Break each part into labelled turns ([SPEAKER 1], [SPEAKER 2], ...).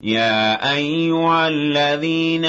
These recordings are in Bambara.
[SPEAKER 1] يا أيها الذين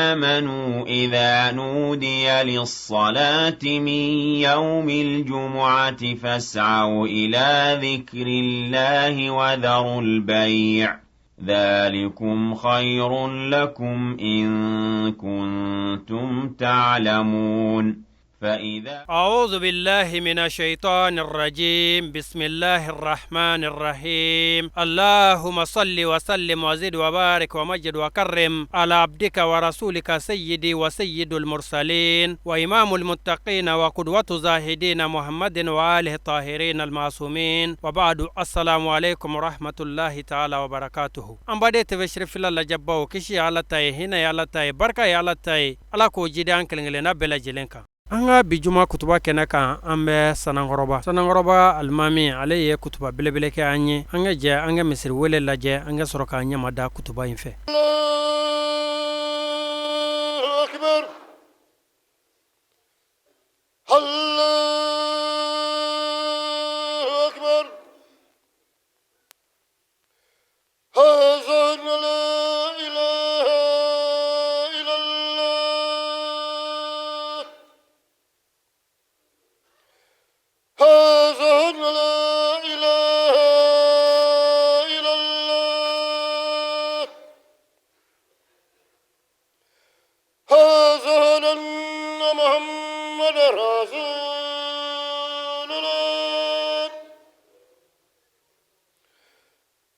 [SPEAKER 1] آمنوا إذا نودي للصلاة من يوم الجمعة فاسعوا إلى ذكر الله وذروا البيع ذلكم خير لكم إن كنتم تعلمون. فإذا
[SPEAKER 2] أعوذ بالله من الشيطان الرجيم. بسم الله الرحمن الرحيم. اللهم صل وسلم وزد وبارك ومجد وكرم على عبدك ورسولك سيدي وسيد المرسلين وإمام المتقين وقدوة زاهدين محمد وآله الطاهرين المعصومين، وبعد، السلام عليكم ورحمة الله تعالى وبركاته. An baden TV Sherifila lajɛbaw, kisi Ala ta ye, hinɛ ye Ala ta ye, barika ye Ala ta ye, Ala k'o jidi an kelen kelenna bɛɛ lajɛlen kan. An ka bi juma kutuba kɛnɛ kan, an bɛ Sanankɔrɔba. Sanankɔrɔba alimami, ale ye kutuba belebele kɛ an ye. An ka jɛ an ka misiri wele lajɛ, an ka sɔrɔ k'an ɲɛma da kutuba in fɛ.
[SPEAKER 3] الله أكبر، الله أكبر. هذا لا إله إلا الله، هذا لا إله إلا الله، هذا أن محمد رسول الله،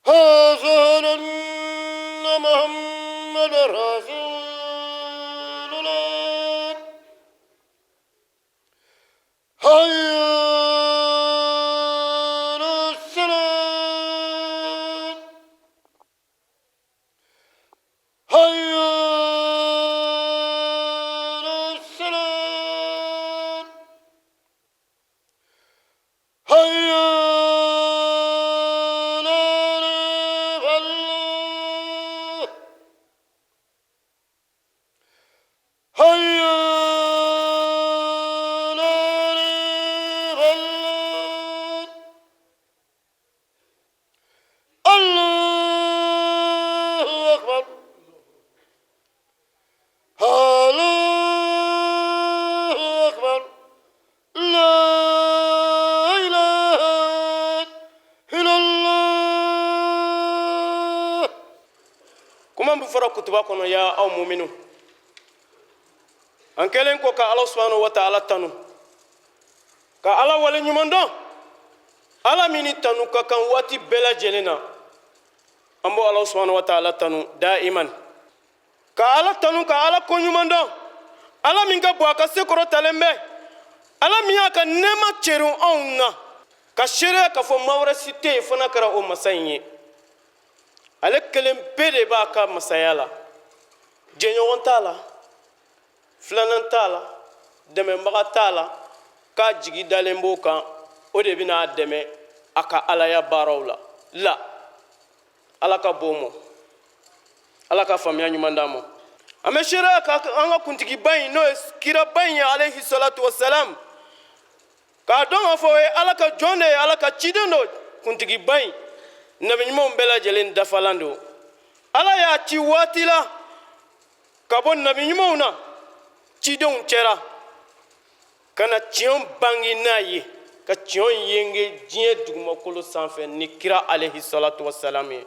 [SPEAKER 3] هذا أن محمد رسول الله. حي على الصلاة، حي على الصلاة، حي على الفلاح، حي على الفلاح. الله أكبر، الله أكبر، لا إله إلا الله.
[SPEAKER 4] Kuma min fɔra kutuba kɔnɔ, ya aw muminu, an kɛlen ko ka Ala subhanahu wa ta'ala tanu, ka Ala wale ɲuman dɔn, Ala min ni tanu ka kan waati bɛɛ lajɛlen na, an b'o Ala subhanahu wa ta'ala tanu daiman, ka Ala tanu, ka Ala ko ɲuman dɔn, Ala min ka bon, a ka se kɔrɔtalen bɛ, Ala min y'a ka nɛɛma cɛrin anw na, ka seereya k'a fɔ maa wɛrɛ si tɛ yen fo n'a kɛra o masa in ye. Ale kelen pe de b'a ka masaya la, jɛɲɔgɔn t'a la, filanan t'a la, dɛmɛbaga t'a la, k'a jigi dalen b'o kan, o de bɛna a dɛmɛ a ka alaya baaraw la. La Ala ka bon mɔ, Ala ka faamuya ɲuman d'an ma. An bɛ seereya ka an ka kuntigiba in, n'o ye kiraba in ye, alayhi salatu wasalam, k'a dɔn k'a fɔ o ye Ala ka jɔn de ye, Ala ka ciden don. Kuntigiba in, nabi ɲumanw bɛɛ lajɛlen dafalan don. Ala y'a ci waati la ka bɔ nabi ɲumanw na, cidenw cɛra, ka na tiɲɛ bange n'a ye, ka tiɲɛ yenge diɲɛ dugumakolo sanfɛ ni kira alayhi salatu wasalam ye,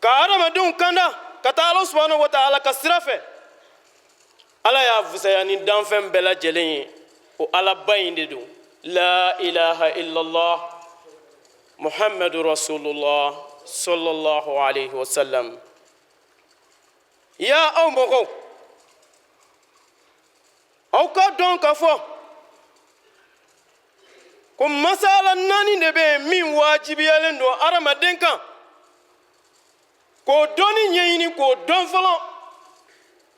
[SPEAKER 4] ka adamadenw kanda ka taa Ala subhanahu wa ta'ala ka sira fɛ. Ala y'a fusaya ni danfɛn bɛɛ lajɛlen ye, o Alaba in de don. La ilaha illallah Muhammadu rasulullah sallallahu alaihi wasallam. Ya aw mɔgɔw, aw ka dɔn k'a fɔ ko masala naani de bɛ yen min wajibiyalen don adamaden kan k'o dɔnni ɲɛɲini, k'o dɔn fɔlɔ,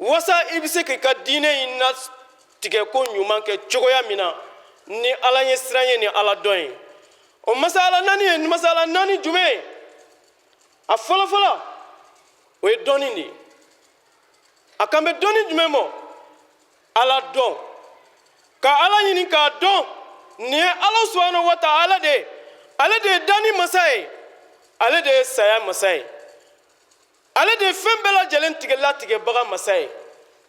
[SPEAKER 4] wasa i bɛ se k'i ka diinɛ in latigɛ ko ɲuman kɛ cogoya min na ni Ala ɲɛ siran ye, ni Ala dɔn ye. O masala naani ye masala naani jumɛn ye? A fɔlɔfɔlɔ, o ye dɔnni de ye. A kan bɛ dɔnni jumɛn ma? Ala dɔn, ka Ala ɲini k'a dɔn. Nin ye Ala subhanahu wa ta'ala de ye. Ale de ye danni masa ye, ale de ye saya masa ye. Ale de ye fɛn bɛɛ lajɛlen tigɛ latigɛbaga masa ye.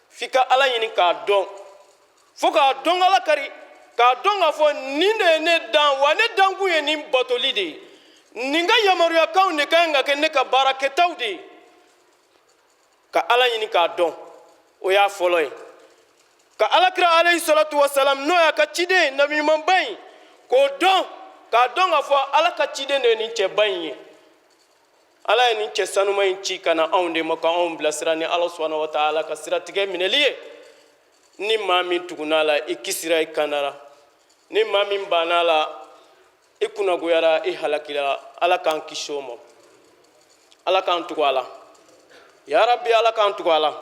[SPEAKER 4] F'i ka Ala ɲini k'a dɔn, fo k'a dɔn Ala kari, k'a dɔn k'a fɔ nin de ye ne dan, wa ne dankun ye nin batoli de ye, nin ka yamaruyakanw de ka ɲi ka kɛ ne ka baarakɛtaw de ye. Ka Ala ɲini k'a dɔn, o y'a fɔlɔ ye. Ka Alakira alayhi salatu wasalam, n'o y'a ka ciden nabi ɲumanba in, k'o dɔn, k'a dɔn k'a fɔ Ala ka ciden de ye nin cɛba in ye. Ala ye nin cɛ sanuma in ci ka na anw de ma, ka anw bilasira ni Ala subahana wa taala ka siratigɛ minɛli ye. Ni maa min tugun'a la, i kisira, i kandara. Ni maa min bann'a la, i kunnagoyara, i halakira. Ala k'an kisi o ma. Ala k'an tugu a la, ya Rabbi, Ala k'an tugu a la.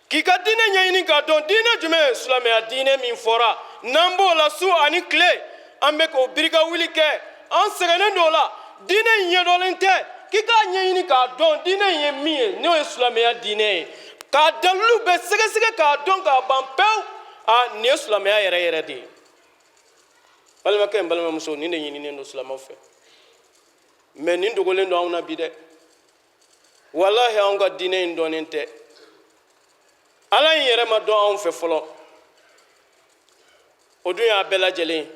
[SPEAKER 4] K'i ka diinɛ ɲɛɲini k'a dɔn. Diinɛ jumɛn? Silamɛya diinɛ min fɔra, n'an b'o la su ani tile, an bɛ k'o birika wuli kɛ, an sɛgɛnnen don o la, diinɛ in ɲɛdɔnlen tɛ. K'i k'a ɲɛɲini k'a dɔn diinɛ in ye min ye, n'o ye silamɛya diinɛ ye, k'a dalilu bɛɛ sɛgɛsɛgɛ k'a dɔn k'a ban pewu. A nin ye silamɛya yɛrɛ yɛrɛ de ye. Balimakɛ n balimamuso, nin de ɲininen don silamɛw fɛ, mɛ nin dogolen don anw na bi dɛ. Walahi, anw ka diinɛ in dɔnnen tɛ. Ala in yɛrɛ ma dɔn anw fɛ fɔlɔ. O dun y'a bɛɛ lajɛlen ye.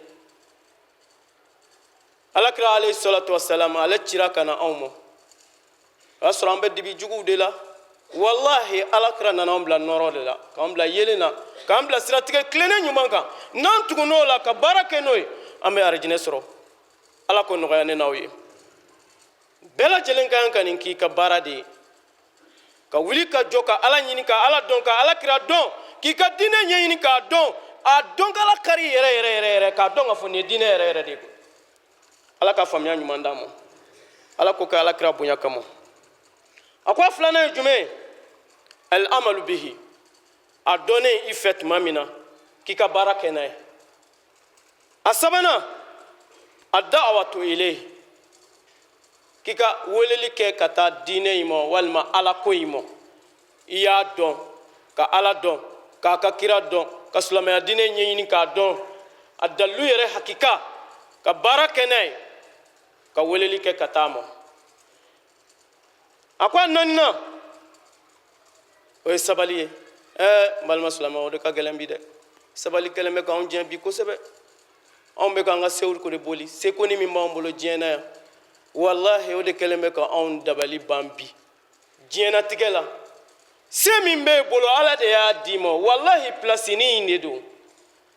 [SPEAKER 4] Alakira alayhi salatu wasalam, ale cira ka na anw ma, o y'a sɔrɔ an bɛ dibi juguw de la. Walahi, Alakira nana anw bila nɔrɔ de la, k'an bila yelen na, k'an bila siratigɛ tilennen ɲuman kan. N'an tugunn'o la ka baara kɛ n'o ye, an bɛ arijinɛ sɔrɔ. Ala k'o nɔgɔya ne n'aw ye. Bɛɛ lajɛlen ka kan ka nin k'i ka baara de ye, ka wuli ka jɔ, ka Ala ɲini ka Ala dɔn, ka Ala kira dɔn, k'i ka diinɛ ɲɛɲini k'a dɔn, a dɔn k'Ala kari yɛrɛ yɛrɛ yɛrɛ yɛrɛ, k'a dɔn k'a fɔ nin ye diinɛ yɛrɛ yɛrɛ de ye. Ala ka faamuya ɲuman d'an ma. Ala k'o kɛ Ala kira bonya kama. A ko a filanan ye jumɛn ye? Al amalu bihi. A dɔnnen i fɛ tuma min na, k'i ka baara kɛ n'a ye. A sabanan, a da'awatu ilayhi, k'i ka weleli kɛ ka taa diinɛ in ma walima Ala ko in ma. I y'a dɔn, ka Ala dɔn, k'a ka kira dɔn, ka silamɛya diinɛ ɲɛɲini k'a dɔn, a dalilu yɛrɛ hakika, ka baara kɛ n'a ye, ka weleli kɛ ka taa ma. A ko a naaninan, o ye sabali ye. Ɛɛ n balima silamɛ, o de ka gɛlɛn bi dɛ. Sabali kɛlen bɛ k'anw jɛ bi kosɛbɛ. Anw bɛ k'an ka seko de boli, sekoni min b'an bolo diɲɛ na yan, walahi, o de kɛlen bɛ ka anw dabali ban bi diɲɛnatigɛ la. Se min b'e bolo, Ala de y'a d'i ma. Walahi, pilasinin in de don.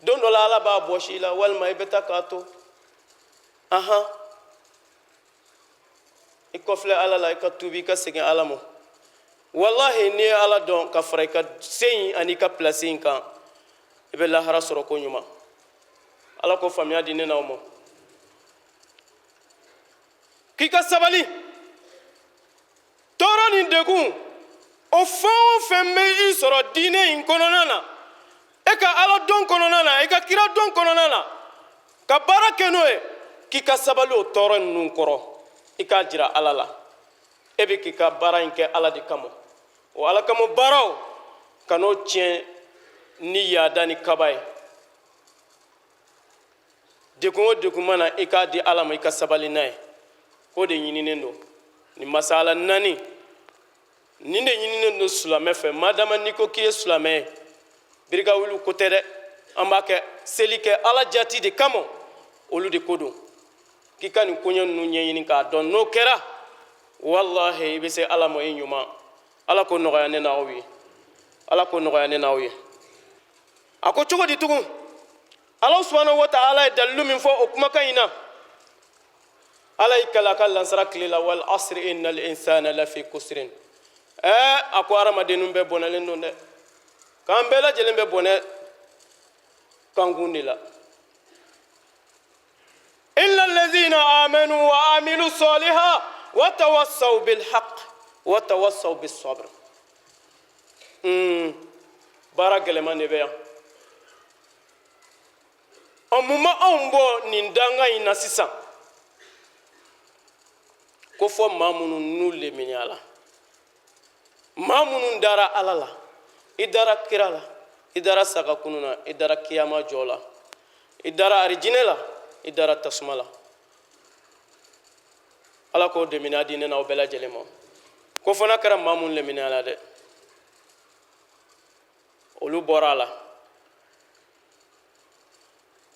[SPEAKER 4] Don dɔ la, Ala b'a bɔsi i la, walima i bɛ taa k'a to. Ahan, i kɔfilɛ Ala la, i ka tuubi, i ka segin Ala ma. Walahi, n'i ye Ala dɔn ka fara i ka se in ani i ka pilasi in kan, i bɛ lahara sɔrɔ ko ɲuman. Ala k'o faamuya di ne n'aw ma. K'i ka sabali tɔɔrɔ ni degun o fɛn o fɛn bɛ i sɔrɔ diinɛ in kɔnɔna na, e ka Ala dɔn kɔnɔna na, i ka kira dɔn kɔnɔna na, ka baara kɛ n'o ye, k'i ka sabali o tɔɔrɔ ninnu kɔrɔ. I k'a jira Ala la e bɛ k'i ka baara in kɛ Ala de kama. O Ala kama baaraw, kan'o tiɲɛ ni yaada ni kaba ye. Degun o degun mana, i k'a di Ala ma, i ka sabali n'a ye. K'o de ɲininen don. Nin masala naani nin de ɲininen don silamɛ fɛ. Madama n'i ko k'i ye silamɛ ye, birika wuli ko tɛ dɛ. An b'a kɛ seli kɛ Ala jati de kama, olu de ko don. K'i ka nin koɲɛ ninnu ɲɛɲini k'a dɔn. N'o kɛra, walahi, i bɛ se Ala ma i ɲuman. Ala k'o nɔgɔya ne n'aw ye. Ala k'o nɔgɔya ne n'aw ye. A ko cogo di tugun? Ala subhanahu wa ta'ala ye dalilu min fɔ o kumakan in na, Ala y'i kali a ka lansara tile la: wal asri innal insana lafi kusrin. Ɛɛ, a ko hadamadennu bɛɛ bɔnɛlen don dɛ, k'an bɛɛ lajɛlen bɛ bɔnɛ kankun de la. Illa allazina amanu wa amilu saliha wa tawassaw bil haqq wa tawassaw bis sabr. Baara gɛlɛman de bɛ yan. Ɔ, mun ma anw bɔ nin danga in na sisan? Ko fɔ maa minnu n'u leminiyala, maa minnu dara Ala la, i dara kira la, i dara sagakunu na, i dara kiyama jɔ la, i dara arijinɛ la, i dara tasuma la. Ala k'o dɛmɛna di ne n'aw bɛɛ lajɛlen ma. Ko fo n'a kɛra maa mun lemina la dɛ, olu bɔra a la.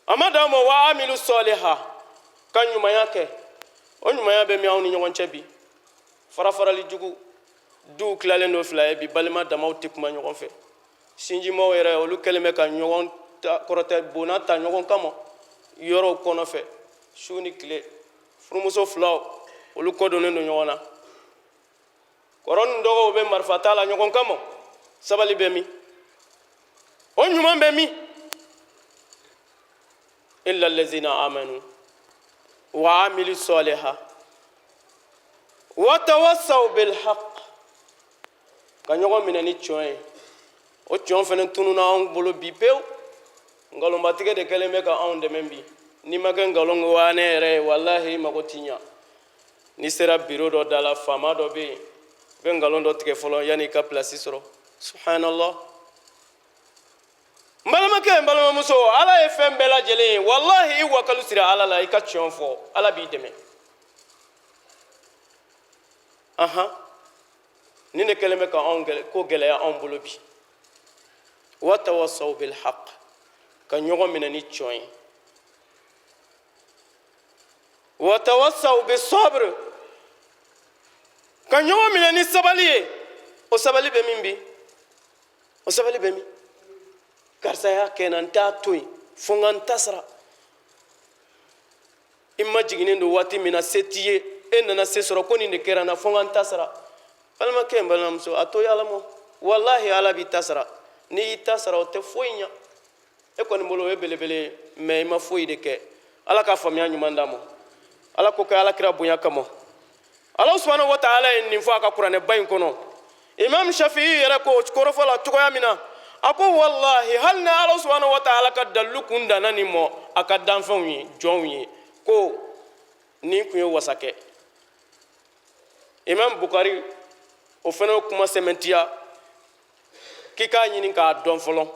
[SPEAKER 4] A ma dan ma, wa amilu sɔliha, ka ɲumanya kɛ. O ɲumanya bɛ min anw ni ɲɔgɔn cɛ bi? Farafarali jugu, duw tilalen don fila ye bi, balima damaw tɛ kuma ɲɔgɔn fɛ. Sinjimaw yɛrɛ, olu kɛlen bɛ ka ɲɔgɔn kɔrɔtɛ bonna ta ɲɔgɔn kama yɔrɔw kɔnɔ fɛ su ni tile. Furumuso filaw, olu kɔ donnen don ɲɔgɔn na. Kɔrɔ ni dɔgɔw bɛ marifa ta la ɲɔgɔn kama. Sabali bɛ min? O ɲuman bɛ min? Illa allazina amanu wa amilu saliha wa tawassaw bil haqq, ka ɲɔgɔn minɛ ni tiɲɛ ye. O tiɲɛ fana tununa anw bolo bi pewu. Nkalonbatigɛ de kɛlen bɛ ka anw dɛmɛ bi. N'i ma kɛ nkalon waane yɛrɛ ye, walahi, i mago ti ɲa. N'i sera biro dɔ da la, faama dɔ bɛ yen, i bɛ nkalon dɔ tigɛ fɔlɔ yanni i ka pilasi sɔrɔ. Subhanallah. N balimakɛ, n balimamuso, Ala ye fɛn bɛɛ lajɛlen ye. Walahi, i wakalu siri Ala la, i ka tiɲɛ fɔ, Ala b'i dɛmɛ. Ahan, nin de kɛlen bɛ ka anw ko gɛlɛya anw bolo bi. Watawasaw bil haq, ka ɲɔgɔn minɛ ni tiɲɛ ye. Watawasaw bi sabr, ka ɲɔgɔn minɛ ni sabali ye. O sabali bɛ min bi? O sabali bɛ min? Karisa y'a kɛ n na, n t'a to yen fo n ka n ta sara. I majiginnen don waati min na, se t'i ye, e nana se sɔrɔ, ko nin de kɛra n na, fo n ka n ta sara. Balimakɛ, n balimamuso, a to Ala ma. Walahi, Ala b'i ta sara. N'i y'i ta sara, o tɛ foyi ɲa e kɔni bolo, o ye belebele ye, mɛ i ma foyi de kɛ. Ala ka faamuya ɲuman d'a ma. Ala ko kɛ Ala kira bonya kama. Ala subhanahu wa ta'ala ye nin fɔ a ka kuranɛba in kɔnɔ. Imam Shafi'i yɛrɛ ko kɔrɔfɔ la cogoya min na, a ko walahi, hali ni Ala subhanahu wa ta'ala ka dalilu kun danna nin mɔ a ka danfɛnw ye, jɔnw ye, ko nin kun ye wasa kɛ. Imam Bukari, o fana ye kuma sɛmɛntiya k'i k'a ɲini k'a dɔn fɔlɔ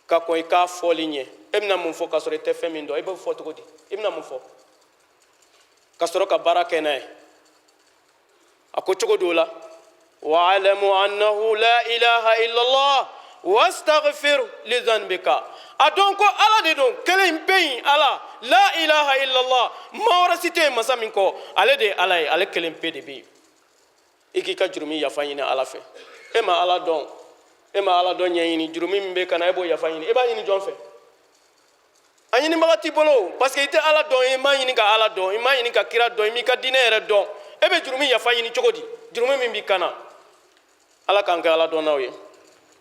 [SPEAKER 4] ka kɔn i k'a fɔli ɲɛ. E bɛna mun fɔ k'a sɔrɔ i tɛ fɛn min dɔn? I b'o fɔ cogo di? I bɛna mun fɔ ka sɔrɔ ka baara kɛ n'a ye? A ko cogo dɔw la, wa'lamu annahu la ilaha illallah wastaghfir li dhanbika. A dɔn ko Ala de don kelen pe yen, Ala, la ilaha illallah, maa wɛrɛ si tɛ yen masa min kɔ, ale de ye Ala ye, ale kelen pe de bɛ yen. I k'i ka jurumi yafa ɲini Ala fɛ. E ma Ala dɔn, e ma Ala dɔn ɲɛɲini. Jurumi min bɛ ka na, e b'o yafa ɲini, e b'a ɲini jɔn fɛ? A ɲinibaga t'i bolo, parce que i tɛ Ala dɔn. I m'a ɲini ka Ala dɔn, i m'a ɲini ka kira dɔn, i m'i ka diinɛ yɛrɛ dɔn. E bɛ jurumi yafa ɲini cogo di, jurumi min b'i kan na? Ala k'an kɛ Ala dɔnnaw ye.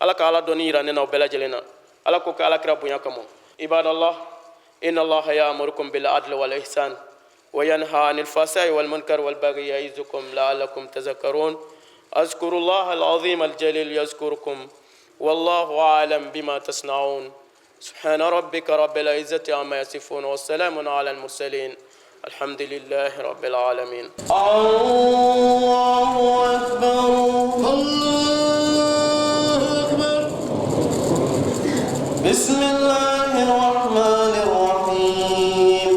[SPEAKER 4] Ala ka Ala dɔnni yira ne n'aw bɛɛ lajɛlen na. Ala ko kɛ Ala kira bonya kama. Ibadallah, inna Allaha ya'murukum bil adli wal ihsan wa yanha anil fahsai wal munkar wal baghi ya'izukum la'allakum tazakkarun. Azkuru Allah al-azim al-jalil yazkurukum, wallahu a'lam bima tasna'un. سبحان ربك رب العزة عما يصفون، والسلام على المرسلين، الحمد لله رب العالمين.
[SPEAKER 1] الله أكبر.
[SPEAKER 3] الله أكبر.
[SPEAKER 1] بسم الله الرحمن الرحيم.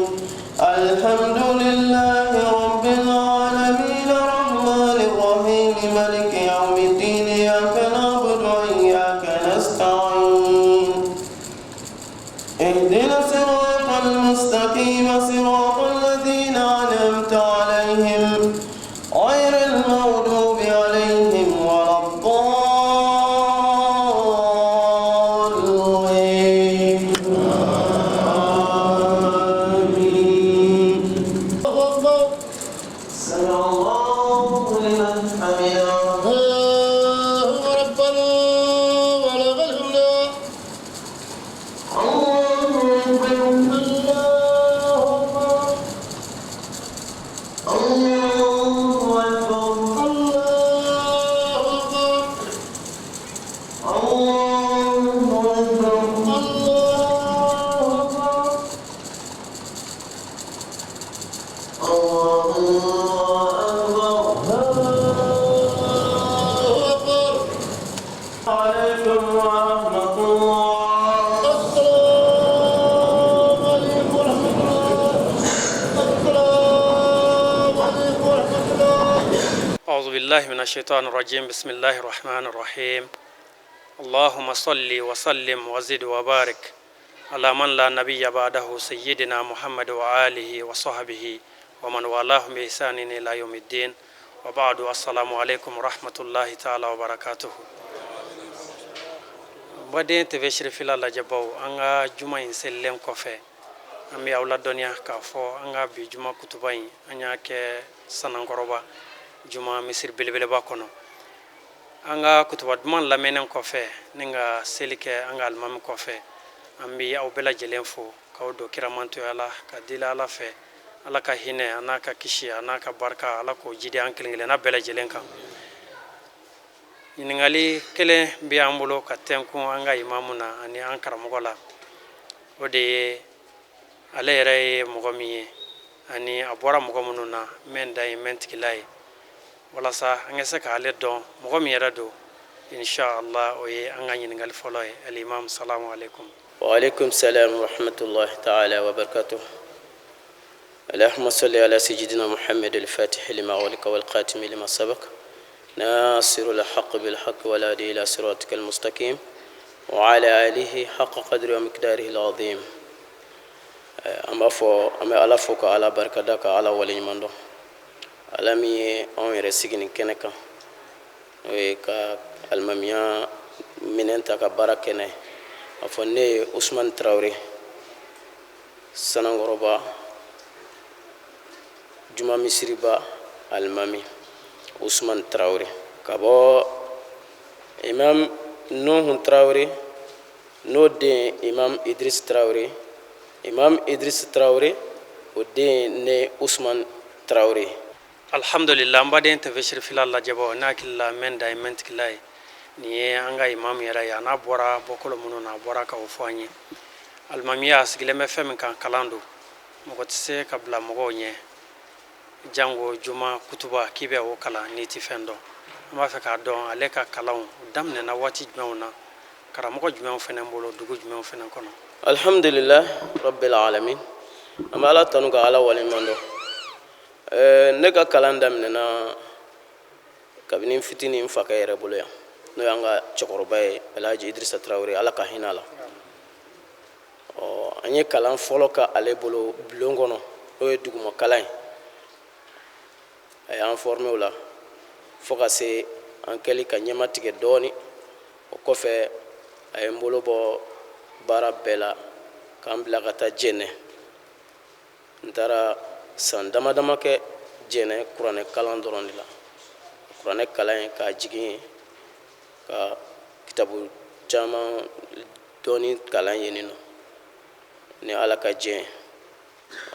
[SPEAKER 1] الحمد لله رب العالمين، الرحمن الرحيم، مالك يوم الدين، إياك نعبد وإياك نستعين، اهدنا الصراط المستقيم، صراط الذين أنعمت عليهم، غير المغضوب عليهم ولا الضالين. آمين.
[SPEAKER 3] الله أكبر.
[SPEAKER 1] سمع الله لمن حمده.
[SPEAKER 2] أعوذ بالله من الشيطان الرجيم. بسم الله الرحمن الرحيم. اللهم صل وسلم وزد وبارك على من لا نبي بعده، سيدنا محمد وآله وصحبه ومن والاه بإحسان إلى يوم الدين، وبعد. السلام عليكم ورحمة الله تعالى وبركاته. Baden TV Sirifila lajɛbaw, an ka juma in selilen kɔfɛ, an bɛ aw ladɔnniya k'a fɔ an ka bi juma kutuba in, an y'a kɛ Sanankɔrɔba juma misiri belebeleba kɔnɔ. An ka kutuba duman lamɛnnen kɔfɛ ni ka seli kɛ an ka alimami kɔfɛ, an bɛ aw bɛɛ lajɛlen fo k'aw don kiramantoya la, ka deli Ala fɛ, Ala ka hinɛ a n'a ka kisi a n'a ka barika, Ala k'o jidi an kelen kelenna bɛɛ lajɛlen kan. Ɲininkali kelen bɛ an bolo ka tɛnkun an ka imamu na ani an karamɔgɔ la. O de ye ale yɛrɛ ye mɔgɔ min ye ani a bɔra mɔgɔ minnu na, mɛn da ye mɛn tigila ye, walasa an ka se k'ale dɔn mɔgɔ min yɛrɛ don, inshallah. O ye an ka ɲininkali fɔlɔ ye. Alimam, salamu alaikum.
[SPEAKER 1] وعليكم السلام ورحمة الله تعالى وبركاته. اللهم صل على سيدنا محمد الفاتح لما أغلق والخاتم لما سبق، ناصر الحق بالحق، والهادي إلى صراطك المستقيم، وعلى آله حق قدره ومقداره العظيم. An b'a fɔ, an bɛ Ala fo ka Ala barikada, ka Ala waleɲuman dɔn, Ala min ye anw yɛrɛ sigi nin kɛnɛ kan, n'o ye ka alimamiya minɛn ta ka baara kɛ n'a ye. A fɔ ne ye Usumani Tarawele, Sanankɔrɔba juma misiriba alimami Usumani Tarawele, ka bɔ Imam Nuhu Tarawele, n'o den Imam Idris Tarawele. Imam Idris Tarawele, o den ne Usumani Tarawele.
[SPEAKER 2] Alhamdulillah. N baden TV Sirifila lajɛbaw, n'a hakili la mɛn da ye mɛn tigila ye, nin ye an ka imamu yɛrɛ ye. A n'a bɔra bɔkolo minnu na, a bɔra k'o fɔ an ye. Alimamiya a sigilen bɛ fɛn min kan, kalan don. Mɔgɔ tɛ se ka bila mɔgɔw ɲɛ, jango juma kutuba, k'i bɛ o kalan n'i tɛ fɛn dɔn. An b'a fɛ k'a dɔn ale ka kalanw daminɛna waati jumɛnw na, karamɔgɔ jumɛnw fɛnɛ bolo, dugu jumɛnw fɛnɛ kɔnɔ.
[SPEAKER 1] Alhamdulillah rabbil alamin. An bɛ Ala tanu ka Ala waleɲuman dɔn. Ne ka kalan daminɛna kabini n fitinin n fakɛ yɛrɛ bolo yan, n'o y'an ka cɛkɔrɔba ye, Alhaji Idrisa Tarawele, Ala ka hinɛ a la. Ɔ, an ye kalan fɔlɔ ka ale bolo bulon kɔnɔ, n'o ye duguma kalan ye. A y'an formé o la fo ka se an kɛli ka ɲɛma tigɛ dɔɔni. O kɔfɛ, a ye n bolo bɔ baara bɛɛ la k'an bila ka taa Jɛnɛ. N taara san dama dama kɛ Jɛnɛ kuranɛ kalan dɔrɔn de la, kuranɛ kalan ye k'a jigin yen, ka kitabu caman dɔɔni kalan yen nɔ. Ni Ala ka diɲɛ,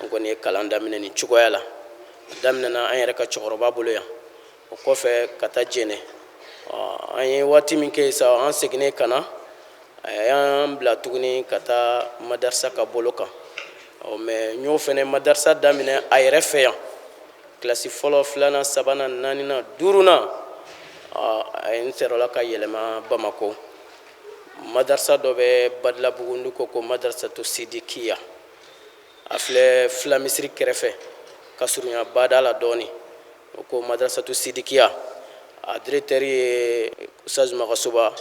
[SPEAKER 1] an kɔni ye kalan daminɛ nin cogoya la. A daminɛna an yɛrɛ ka cɛkɔrɔba bolo yan, o kɔfɛ ka taa Jɛnɛ. An ye waati min kɛ sa, an seginnen ka na, a y'an bila tuguni ka taa madarasa ka bolo kan. Ɔ, mɛ n y'o fɛnɛ madarasa daminɛ a yɛrɛ fɛ yan, kilasi fɔlɔ, filanan, sabanan, naaninan, duurunan. A ye n sɔrɔla ka yɛlɛma Bamako, madarasa dɔ bɛ Badilabugu, n'u ko ko Madarasatu Sidikiya. A filɛ fila misiri kɛrɛfɛ, ka surunya bada la dɔɔni. O ko Madarasatu Sidikiya, a directeur ye Ustaz Magasoba,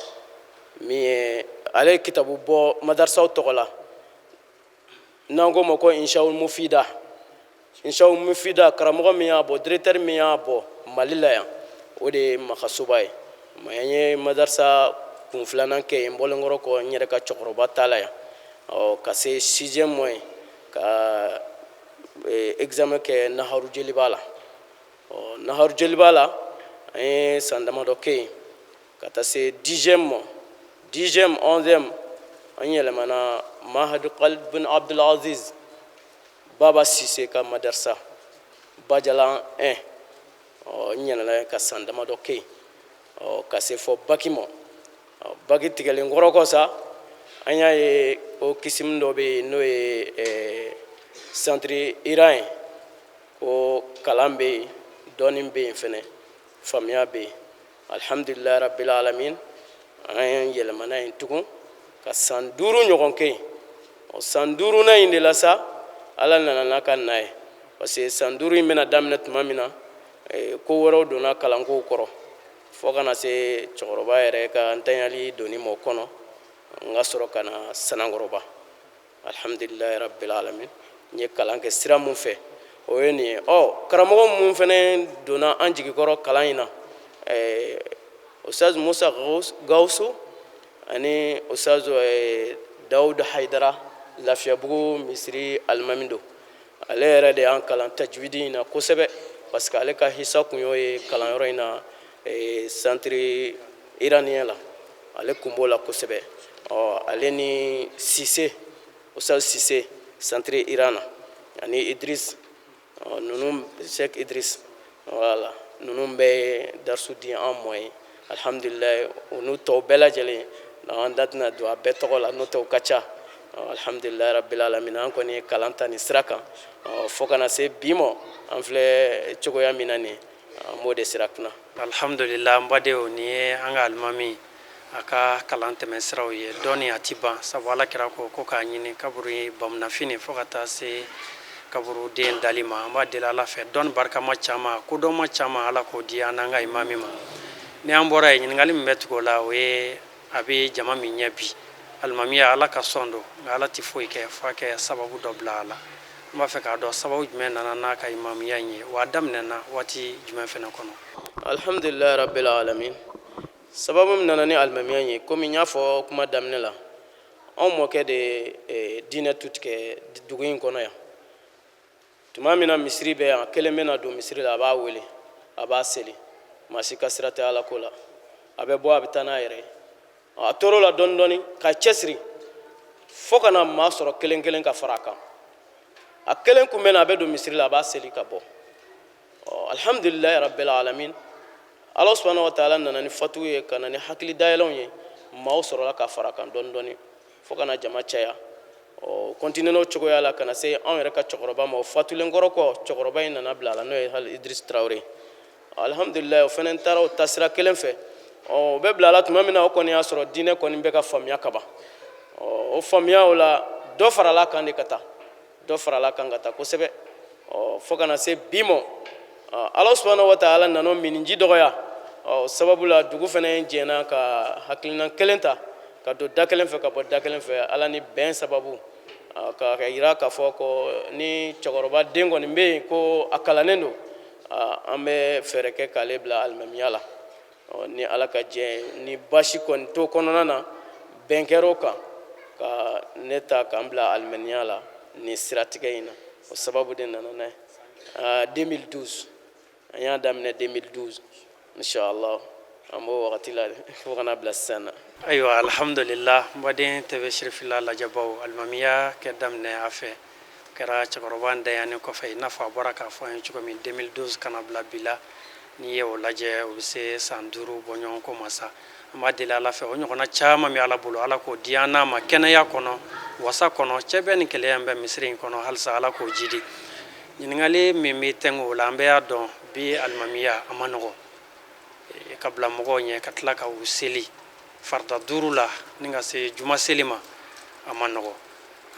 [SPEAKER 1] min ye ale ye kitabu bɔ madarasaw tɔgɔ la, n'an ko ma ko Inshawul Mufida. Inshawul Mufida, karamɔgɔ min y'a bɔ, directeur min y'a bɔ Mali la yan, o de ye Magasoba ye. Mɛ an ye madarasa kun filanan kɛ yen, n bɔlenkɔrɔ kɔ n yɛrɛ ka cɛkɔrɔba ta la yan. Ɔ, ka se sixième mois ye, ka examen kɛ Naharu Jeliba la. Ɔ, Naharu Jeliba la, an ye san damadɔ kɛ yen, ka taa se 10e ma, 10e, 11e, an yɛlɛmana Mahadu Khalid bin Abdulaziz, Baba Sise ka madarasa, Bajalan 1. Ɔ, n yɛlɛnna ka san damadɔ kɛ yen. Ɔ, ka se fɔ bac ma. Ɔ, bac tigɛlen kɔrɔ kɔ sa, an y'a ye ko kisimu dɔ bɛ yen, n'o ye centre Iran ye, ko kalan bɛ yen, dɔɔni bɛ yen fɛnɛ, faamuya bɛ yen. Alhamdulilayi rabbil alamin, an yɛlɛmana yen tugun ka san 5 ɲɔgɔn kɛ yen. Ɔ, san duurunan in de la sa, Ala nana n'a ka na ye, parce que san 5 in bɛna daminɛ tuma min na Ko wɛrɛw donna kalankow kɔrɔ fo ka na se cɛkɔrɔba yɛrɛ ka ntanyali donni mɔ kɔnɔ, n ka sɔrɔ ka na Sanankɔrɔba. Alhamdulilayi rabbil alamin, n ye kalan kɛ sira mun fɛ, o ye nin ye. Ɔ karamɔgɔ mun fɛnɛ donna an jigikɔrɔ kalan in na, Ustaz Musa Gawusu ani Ustaz Dawud Haidara, Lafiyabugu misiri alimami don. Ale yɛrɛ de y'an kalan tajwidi in na kosɛbɛ, parce que ale ka hisa kun y'o ye kalanyɔrɔ in na, centre iranien la, ale kun b'o la kosɛbɛ. Ɔ ale ni Sise, Ustaz Sise, centre Iran na, ani Idris ninnu, Sheikh Idris, voilà, ninnu bɛɛ ye darisu di an mɔ ye, alhamdulilayi. U n'u tɔw bɛɛ lajɛlen, an da tɛna don a bɛɛ tɔgɔ la, n'o tɛ u ka ca. Alhamdulilayi rabbil alamin, an kɔni ye kalan ta nin sira kan fo kana se bi mɔ. An filɛ cogoya min na nin, an b'o de sira kunna.
[SPEAKER 2] Alhamdulillah, n badenw, nin ye an ka alimami a ka kalan tɛmɛ siraw ye. Dɔɔni a ti ban, sabu Ala kira ko ko k'a ɲini kaburu bamunafini fo ka taa se kaburuden dali ma. An b'a deli Ala fɛ, dɔɔni barikama caman, kodɔnma caman, Ala k'o di an n'an ka imami ma. Ni an bɔra yen, ɲininkali min bɛ tugu o la, o ye a bɛ jama min ɲɛ bi, alimamiya Ala ka sɔn don, nka Ala tɛ foyi kɛ f'a kɛ sababu dɔ bila a la. An b'a fɛ k'a dɔn sababu jumɛn nana n'a ka imamiya in ye, wa a daminɛna waati jumɛn fɛnɛ kɔnɔ?
[SPEAKER 1] Alhamdulilayi rabbil alamin, sababu min nana ni alimamiya in ye, komi n y'a fɔ kuma daminɛ la, anw mɔkɛ de diinɛ tu tigɛ dugu in kɔnɔ yan. Tuma min na misiri bɛ yan, kelen bɛ na don misiri la, a b'a wele, a b'a seli, maa si ka sira tɛ Ala ko la, a bɛ bɔ, a bɛ taa n'a yɛrɛ ye. A tor'o la dɔɔni dɔɔni ka cɛsiri fo ka na maa sɔrɔ kelen kelen ka fara a kan. A kelen kun bɛ na, a bɛ don misiri la, a b'a seli ka bɔ. Alhamdulilayi rabbil alamin, Ala subhanahu wa taala nana ni fatu ye, ka na ni hakili dayɛlɛnw ye, maaw sɔrɔla ka fara a kan dɔɔni dɔɔni fo ka na jama caya. Ɔ continuer n'o cogoya la ka na se anw yɛrɛ ka cɛkɔrɔba ma. O fatulen kɔrɔ kɔ, cɛkɔrɔba in nana bila a la, n'o ye hali Idris Tarawele. Alhamdulilayi, o fana taara o taasira kelen fɛ. Ɔ o bɛ bila a la tuma min na, o kɔni y'a sɔrɔ diinɛ kɔni bɛ ka faamuya kaban. Ɔ o faamuya o la, dɔ farala kan de ka taa, dɔ farala kan ka taa kosɛbɛ. Ɔ fo ka na se bi mɔ, Ala subhanahu wa taala nana miniji dɔgɔya. Ɔ sababu la, dugu fana jɛnna ka hakilina kelen ta, ka don da kelen fɛ, ka bɔ da kelen fɛ, Ala ni bɛn sababu, ka yira k'a fɔ ko ni cɛkɔrɔba den kɔni bɛ yen, ko a kalannen don, an bɛ fɛɛrɛ kɛ k'ale bila alimamiya la. Ni Ala ka jɛ, ni baasi kɔni t'o kɔnɔna na, bɛn kɛra o kan ka ne ta k'an bila alimamiya la nin siratigɛ in na. O sababu de nana n'a ye 2012. An y'a daminɛ 2012, inshallah, an b'o wagati la fo ka na bila sisan na.
[SPEAKER 2] Ayiwa, alhamdulillah, n baden TV Sirifila lajɛbaw, alimamiya kɛ daminɛ a fɛ kɛra cɛkɔrɔba ntanyani kɔfɛ, i n'a fɔ a bɔra k'a fɔ an ye cogo min, 2012 kana bila bi la. N'i ye o lajɛ, o bɛ se san 5 bɔ ɲɔgɔn ko ma sa. An b'a deli Ala fɛ, o ɲɔgɔnna caman bɛ Ala bolo, Ala k'o di an n'a ma kɛnɛya kɔnɔ, wasa kɔnɔ, cɛ bɛɛ ni keleya bɛ misiri in kɔnɔ halisa, Ala k'o jidi. Ɲininkali min bɛ tɛngu o la, an bɛɛ y'a dɔn bi alimamiya a ma nɔgɔ ka bila mɔgɔw ɲɛ, ka tila ka u seli farida 5 la ni ka se juma seli ma, a ma nɔgɔ.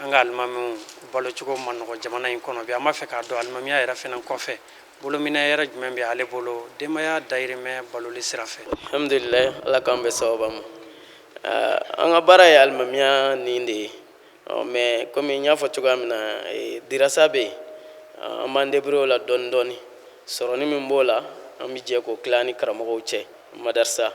[SPEAKER 2] An ka alimamiw balocogo ma nɔgɔ jamana in kɔnɔ bi. An b'a fɛ k'a dɔn alimamiya yɛrɛ fɛnɛ kɔfɛ, bolominɛ yɛrɛ jumɛn bɛ ale bolo denbaya dayirimɛ baloli sira fɛ?
[SPEAKER 1] Alhamdulilayi, Ala k'an bɛn sababa ma. An ka baara ye alimamiya nin de ye, mais komi n y'a fɔ cogoya min na, dirasa bɛ yen, an b'an débrouiller o la dɔɔni dɔɔni. Sɔrɔni min b'o la, an bɛ jɛ k'o tila ni karamɔgɔw cɛ madarasa.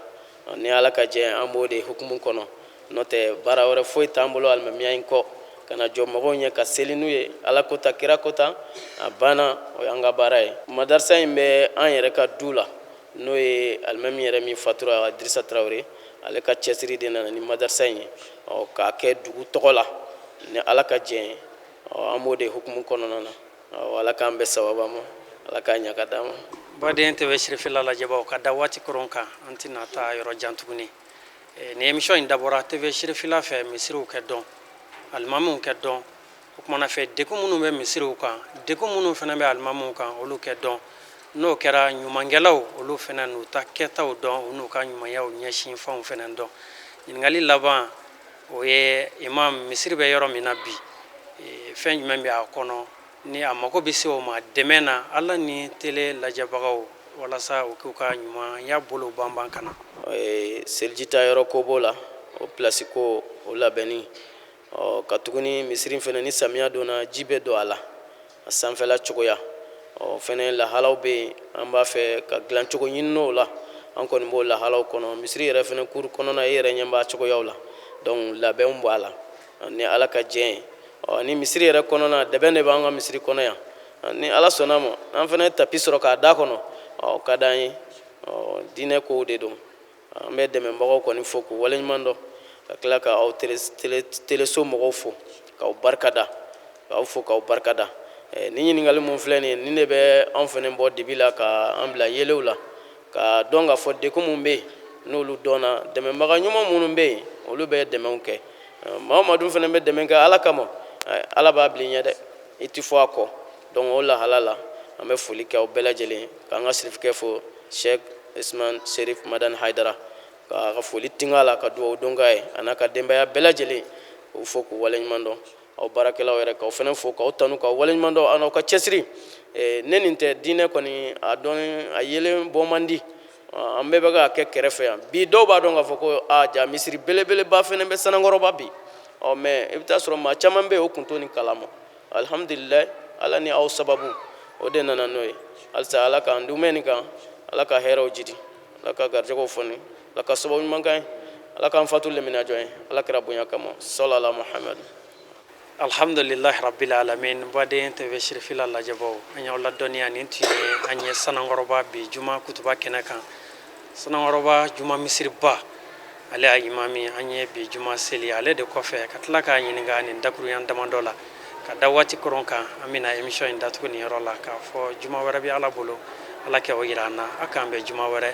[SPEAKER 1] Ni Ala ka jɛ, an b'o de hukumu kɔnɔ, n'o tɛ baara wɛrɛ foyi t'an bolo alimamiya in kɔ. Ka na jɔ mɔgɔw ɲɛ ka seli n'u ye, Ala ko ta, kira ko ta, a banna, o y'an ka baara ye. Madarasa in bɛ an yɛrɛ ka du la, n'o ye alimami yɛrɛ min fatura, Dirisa Tarawele, ale ka cɛsiri de nana ni madarasa in ye, ɔ k'a kɛ dugu tɔgɔ la. Ni Ala ka jɛ ye, ɔ an b'o de hukumu kɔnɔna na. Ɔ Ala k'an bɛn sababa ma, Ala k'a ɲɛ ka d'an ma.
[SPEAKER 2] Baden TV Sirifila lajɛbaw, ka da waati koron kan, an tɛna taa yɔrɔ jan tuguni. Ni émission in dabɔra TV Sirifila fɛ, misiriw kɛ dɔn, alimamiw kɛ dɔn, o kumana fɛ degun minnu bɛ misiriw kan, degun minnu fana bɛ alimamiw kan, olu kɛ dɔn. N'o kɛra, ɲumankɛlaw olu fana n'u ta kɛtaw dɔn, u n'u ka ɲumanyaw ɲɛsin fɛnw fana dɔn. Ɲininkali laban, o ye imam, misiri bɛ yɔrɔ min na bi, fɛn jumɛn bɛ a kɔnɔ ni a mako bɛ se o ma dɛmɛ na, Ala ni télé lajɛbagaw? Walasa u k'u ka ɲumanya bolo banban ka na.
[SPEAKER 1] Selijita yɔrɔ ko b'o la, o pilasi ko o labɛnni. Ɔ ka tuguni misiri fana, ni samiya donna, ji bɛ don a la, a sanfɛla cogoya. Ɔ fɛnɛ lahalaw bɛ yen, an b'a fɛ ka dilancogo ɲini o la. An kɔni b'o lahalaw kɔnɔ. Misiri yɛrɛ fɛnɛ kuru kɔnɔna, e yɛrɛ ɲɛ b'a cogoyaw la. Donc labɛnw b'a la ni Ala ka diɲɛ ye. Ɔ ni misiri yɛrɛ kɔnɔna, dɛbɛn de b'an ka misiri kɔnɔ yan. Ni Ala sɔnna ma, an fana ye tapi sɔrɔ k'a da kɔnɔ, ɔ ka d'an ye. Ɔ diinɛ kow de don. An bɛ dɛmɛbagaw kɔni fo k'u waleɲuman dɔn, ka tila ka aw teleso mɔgɔw fo k'aw barika da, k'aw fo k'aw barika da. Ni ɲininkali mun filɛ nin ye, nin de bɛ anw fana bɔ dibi la ka an bila yelew la, ka dɔn k'a fɔ degun mun bɛ yen, n'olu dɔnna, dɛmɛbaga ɲuman minnu bɛ yen, olu bɛ dɛmɛw kɛ. Maa o maa dun fana bɛ dɛmɛ kɛ Ala kama, Ala b'a bila i ɲɛ dɛ, i ti fɔ a kɔ. Donc o lahala la, an bɛ foli kɛ aw bɛɛ lajɛlen, k'an ka sirifikɛ fo, Sheikh Isman Sherif Madani Haidara, k'a ka foli tinga la, ka dugawu don k'a ye, a n'a ka denbaya bɛɛ lajɛlen, k'u fo k'u waleɲuman dɔn. Aw baarakɛlaw yɛrɛ, k'aw fana fo k'aw tanu k'aw waleɲuman dɔn, aw n'aw ka cɛsiri. Ne nin tɛ diinɛ kɔni a dɔn, a yelen bɔ man di. An bɛɛ bɛ k'a kɛ kɛrɛfɛ yan bi. Dɔw b'a dɔn k'a fɔ ko a ja misiri belebeleba fana bɛ Sanankɔrɔba bi. Ɔ mais i bɛ taa sɔrɔ maa caman bɛ yen, o kun t'o ni kalama. Alhamdulilayi, Ala ni aw sababu, o de nana n'o ye. Halisa Ala k'an dumɛ nin kan, Ala ka hɛrɛw jidi, Ala ka garijɛgɛw fɔni, Ala ka sababu ɲuman kan ye, Ala k'an fatu lemina jɔn ye, Ala kɛra bonya kama, salala Muhamadu.
[SPEAKER 2] Alhamdulilahi rabbil alamin. Baden TV Sirifila lajɛbaw, an y'aw ladɔnniya nin tun ye an ye Sanankɔrɔba bi juma kutuba kɛnɛ kan. Sanankɔrɔba juma misiriba, ale y'a imami. An ye bi juma seli ale de kɔfɛ, ka tila k'a ɲininka nin dakuruyan damadɔ la. Ka da waati koron kan, an bɛna émission in datugu nin yɔrɔ la, k'a fɔ juma wɛrɛ bɛ Ala bolo, Ala kɛ o yira an na. A k'an bɛn juma wɛrɛ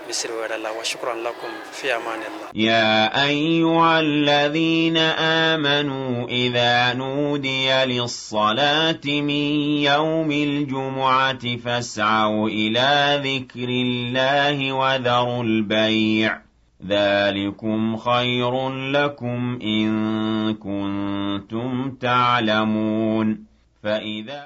[SPEAKER 2] misiri wɛrɛ la. Wa shukran lakum, fi amanillah.
[SPEAKER 5] يا أيها الذين آمنوا إذا نودي للصلاة من يوم الجمعة فاسعوا إلى ذكر الله وذروا البيع ذلكم خير لكم إن كنتم تعلمون. فإذا